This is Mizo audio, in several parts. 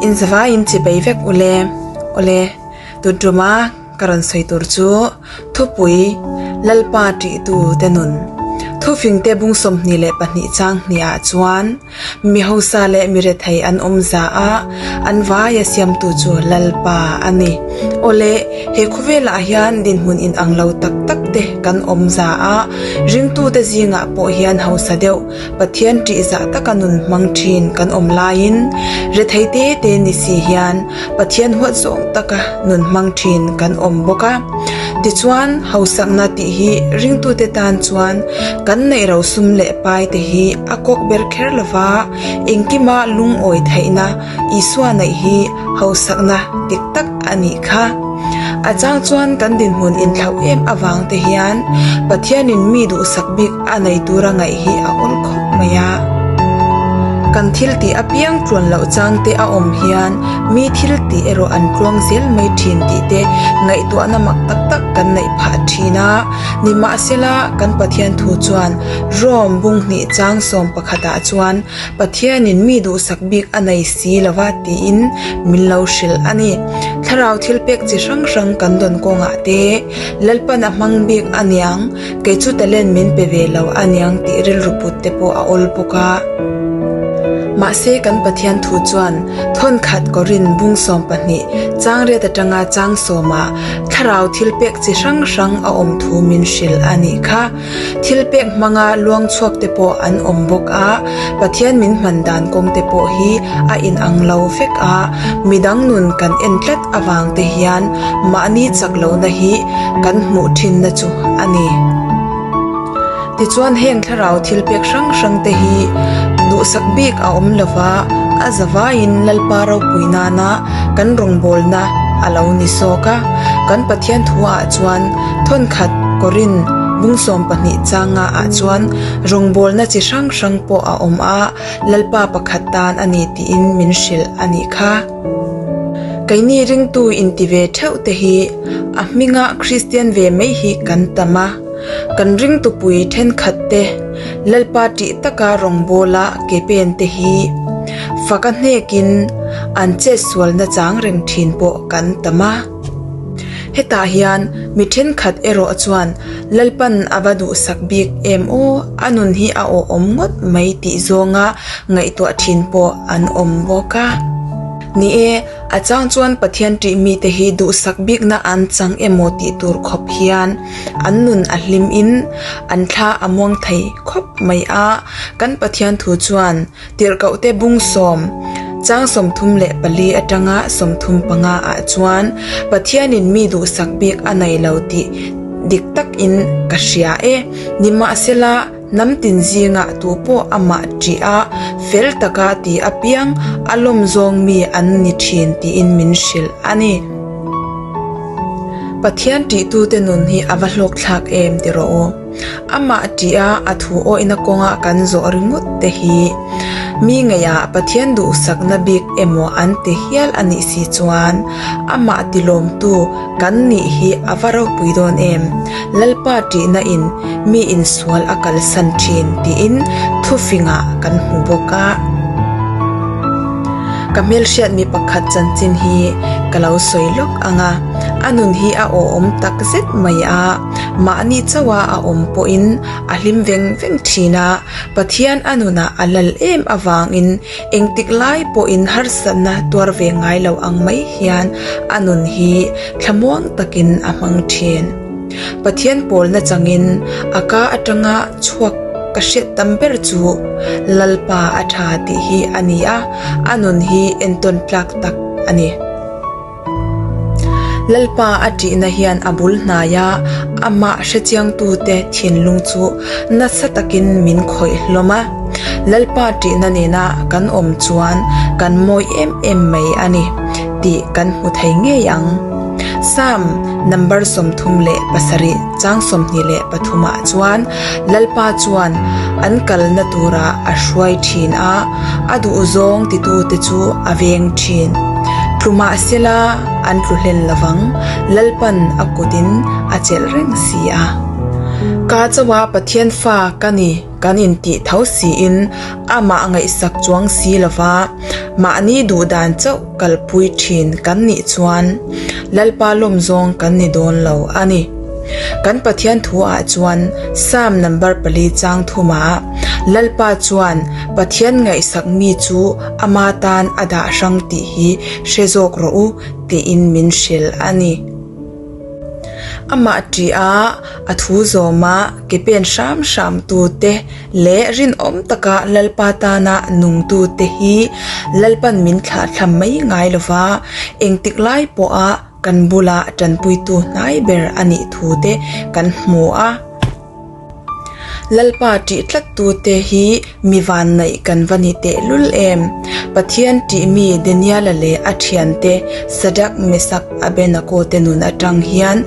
In zavaiin chipei vek ule. Awle, tun tuma ka rawn sawi tur chu thupui Lalpa ṭihtu te nun. Thufingte bung 22 chang hniah chuan Mi hausa leh mi rethei an awm za a, an vaia siamtu chu Lalpa a ni. Awle, he khawvelah hian dinhmun inang lo tak tak te kan awm za a, ringtute zingah pawh hian hausa deuh Pathian ṭihzah taka nun hmang ṭhin kan awm laiin rethei te te ni si hian Pathian huat zawng taka nun hmang ṭhin kan awm bawk a. Tichuan, hausakna tih hi ringtute tan chuan kan neih rosum leh pai te hi a kawk ber kher lo va, engkima lungawi theihna Isua neih hi hausakna dik tak a nih kha. A chang chuan kan dinhmun inthlauh em avang te hian Pathianin mi duhsak bik a nei tura ngaih hi a awl khawp mai a. Kan thil tih apiang tluan loh chang te a awm hian mi thil tih erawh an tluang zel mai thin tih te ngaihtuahna mak tak tak kan neih phah thin a. Nimahsela, kan Pathian thu chuan Rome bung hnih chang sawm pakhatah chuan Pathianin mi duhsak bik a nei si lo va tiin min lo hrilh a ni. Thlarau thil pek chi hrang hrang kan dawn kawngah te, Lalpan a hmang bik a niang, kei chu talent min pe ve lo a niang tih rilru put te pawh a awl bawk a. Mahse kan Pathian thu chuan thawnkhat Korin bung 12 chang riat atanga chang sawmah thlarau thil pek chi hrang hrang a awm thu min hrilh a nih kha. Thil pek hmanga luang chhuak te pawh an awm bawk a, Pathian min hman dan kawng te pawh hi a inang lo vek a, midang nun kan en tlat avang te hian mahni chak lohna hi kan hmuh thinna chu a ni. Tichuan heng thlarau thil pek hrang hrang te hi duhsak bik a awm lo va, a zavaiin Lalpa ropui nana kan rawngbawlna a lo ni sawk a, kan Pathian thuah chuan thawnkhat Korin bung 12 changa ah chuan rawngbawlna chi hrang hrang pawh a awm a, Lalpa pakhat tan a ni tiin min hrilh a nih kha. Keini ringtu inti ve theuh te hi a hminga Kristian ve mai hi kan tam a, kan ringtupui thenkhat te Lalpa tih taka rawngbawla ke pen te hi fak a hnekin an chetsualna chang reng thin pawh kan tam a. Hetah hian mi thenkhat erawh chuan Lalpan a va duhsak bik em aw, a nun hi a awhawm ngawt mai tih zawnga ngaihtuah thin pawh an awm bawk a. Ni e, a chang chuan Pathian tih mite hi duhsak bikna an chang emaw tih tur khawp hian an nun a hlim in an thla a muang thei khawp mai a, kan Pathian thu chuan Tirhkohte bung sawm, chang 34 atanga 35 ah chuan Pathianin mi duhsak bik a nei lo tih dik takin ka hria e. Nimahsela, hnam tin zingah tu pawh amah ṭih a, fel taka ti apiang a lawm zawng mi an ni ṭhin tiin min hrilh a ni. Pathian ṭihtute nun hi a va hlawkthlak em ti rawh u. Amah ṭih a a thu awihna kawnga kan zawh ringawt te hi mi ngeiah Pathian duhsakna bik emaw an ti hial a nih si chuan amah tilawmtu kan nih hi a va ropui dawn em? Lalpa ṭihna in mi insual a kalsan ṭhin tiin thufingah kan hmu bawk a. Ka hmelhriat mi pakhat chanchin hi ka lo sawi lawk ang a, a nun hi a awhawm tak zet mai a. Mahni chauha a awm pawhin a hlim veng veng thin a, Pathian a nunah a lal em avangin engtik lai pawhin harsatna tuar ve ngai lo ang mai hian a nun hi thlamuang takin a hmang thin. Pathian pawlna changin a ka atanga chhuak ka hriat tam ber chu Lalpa a tha tih hi a ni a, a nun hi entawn tlak tak a ni. Lalpa a ṭihna hian a bul hnaia amah hrechiangtute thinlung chu nasa takin min khawih hlawm a. Lalpa ṭihna nena kan awm chuan kan mawi em em mai a ni tih kan hmu thei ngei ang. Psalm number 37 chang 23 ah chuan Lalpa chuan an kalna turah a hruai ṭhin a, a duhzawng titute chu a veng ṭhin. Tlu mahsela an tlu hlen lovang, Lalpan a kutin a chelh reng si a. Ka chauha Pathian fa ka ni kan intih tho siin amah ngaihsak chuang si lova. Mahni duhdan chauh kalpui thin kan nih chuan Lalpa lawm zawng kan ni dawn lo a ni. Kan Pathian thu ah chuan Psalm number pali chang thumah Lalpa chuan Pathian ngaihsak mi chu ama tan a dah hrang tih hi hre zawk rawh u tiin min hrilh a ni. Amah ṭih a, a thu zawma ke pen hram hram tute leh rinawm taka Lalpa tana nungtute hi Lalpan min thlahthlam mai ngai lo va, engtik lai pawha kan bula ṭanpuitu hnai ber a nih thute kan hmu a. Lalpa ṭih tlattute hi mi vannaih kan va ni tehlul em? Pathian ṭih mi Daniela leh a ṭhiante Sadak, Mesak, Abenako te nun aṭang hian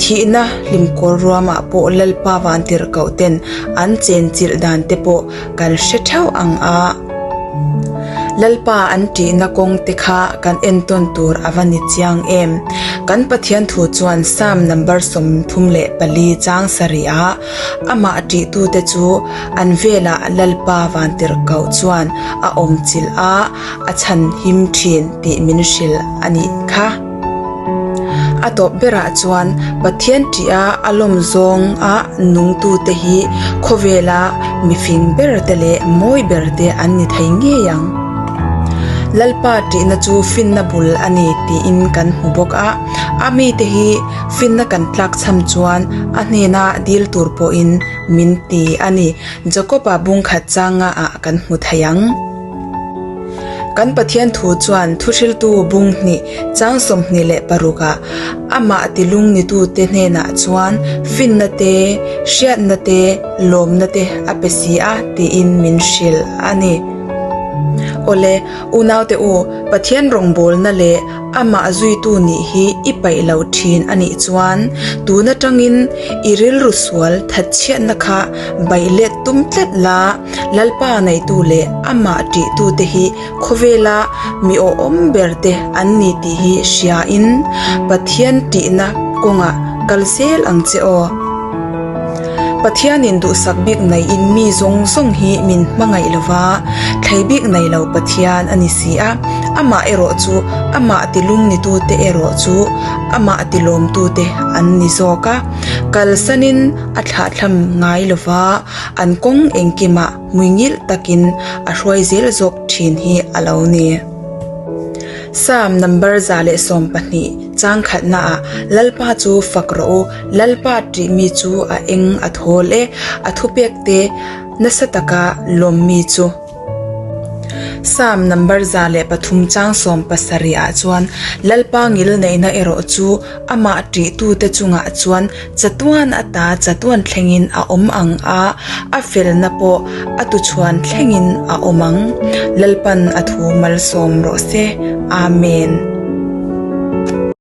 thihna hlimkawl ruamah pawh Lalpa vantirhkoh ten an chenchilh dan te pawh kan hre ṭheuh ang a. Lalpa an ṭihna kawng te kha kan entawn tur a va ni chiang em? Kan Pathian thu chuan Psalm number 34 chang sarihah amah ṭihtute chu an velah Lalpa vantirhkoh chuan a awm chilh a, a chhan him ṭhin tih min hrilh a nih kha. A tawp berah chuan Pathian ṭiha a lawm zawnga nungtute hi khawvela mifing ber te leh mawi ber te an ni thei ngei ang. Lalpa ṭihna chu finna bul a ni tiin kan hmu bawk a, a mite hi finna kan tlakchham chuan a hnena dil tur pawhin min ti a ni. Jakob-a bungkhat changa ah kan hmu thei ang. Kan Pathian thu chuan thuhriltu bung hnih chang 26 ah amah tilung nitute hnenah chuan finna te, hriatna te, lawmna te a pe si a tiin min hrilh a ni. Awle, unaute u, Pathian rawngbawlna leh amah zuitu nih hi i paih lo thin a nih chuan tun atangin i rilru sual thatchhiatna kha baih let tum tlat la, Lalpa neitu leh amah ṭihtute hi khawvela mi awhawm berte an ni tih hi hriain Pathian ṭihna kawngah kal zel ang che aw. Pathianin duhsak bik neiin mi zawng zawng hi min hmangaih lo va, thlei bik nei lo Pathian a ni si a, amah erawh chu amah tilung nitute erawh chu amah tilawmtute an ni zawk a, kalsanin a thlahthlam ngai lo va. An kawng engkimah hmuingilh takin a hruai zel zawk thin hi a lo ni. Psalm number 112 chang khatnaah Lalpa chu fak rawh u, Lalpa tih mi chu a eng a thawl e, a thupek te nasa taka lawm mi chu. Psalm number 103 chang 17 ah chuan Lalpa ngilneihna erawh chu amah tihtute chungah chuan Chatuan ata chatuan thlengin a awm ang a, a felna pawh a tuchhuan thlengin a awm ang. Lalpan a thu malsawm rawh se. Amen.